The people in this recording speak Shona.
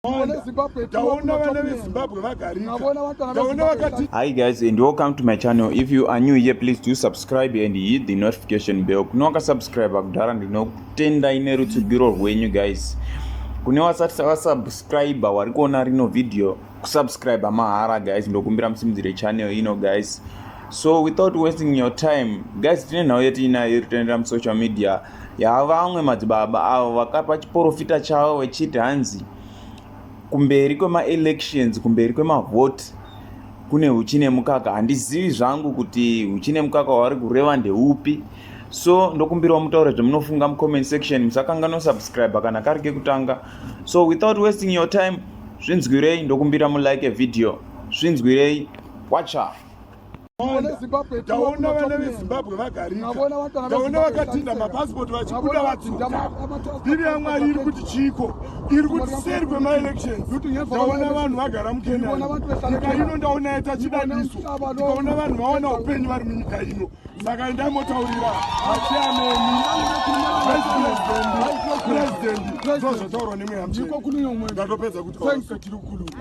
Taona vana veZimbabwe vagarika, taona vakati. Hi guys and welcome to my channel. If you are new here, please do subscribe and hit the notification bell. Kune wakasubscribe kudhara, ndinokutendai nerutsigiro rwenyu guys. Kune wasati wasubscribe wari kuona rino video, kusubscribe mahara guys. Ndokumbira musimudzire channel ino guys. So without wasting your time guys, tine nhau yetiinayo iri kutenderera musocial media yavamwe madzibaba avo vakapa chiprofita chavo vechiti hanzi kumberi kwemaelections, kumberi kwemavhoti kune huchi nemukaka. Handizivi zvangu kuti huchi nemukaka wavari kureva ndeupi, so ndokumbirawo mutaure zvamunofunga mucomment section. Musakanganwa subscribe kana kari kekutanga. So without wasting your time, zvinzwirei. Ndokumbira mulike video, zvinzwirei. Wacha. Taona vana veZimbabwe vagarika, taona vakatinda mapasipoti vachibuda vadzoka. Bhiri yaMwari iri kuti chiko? Iri kuti seri kwemaelections taona vanhu vagara muKenani. Nyika ino ndaona yaita chidadiso, tikaona vanhu vawana upenyu vari munyika ino. Saka endai motaurira vachiameni president ndo zvataurwa nemweya. Ndatopedza kuti tiri kukuluma.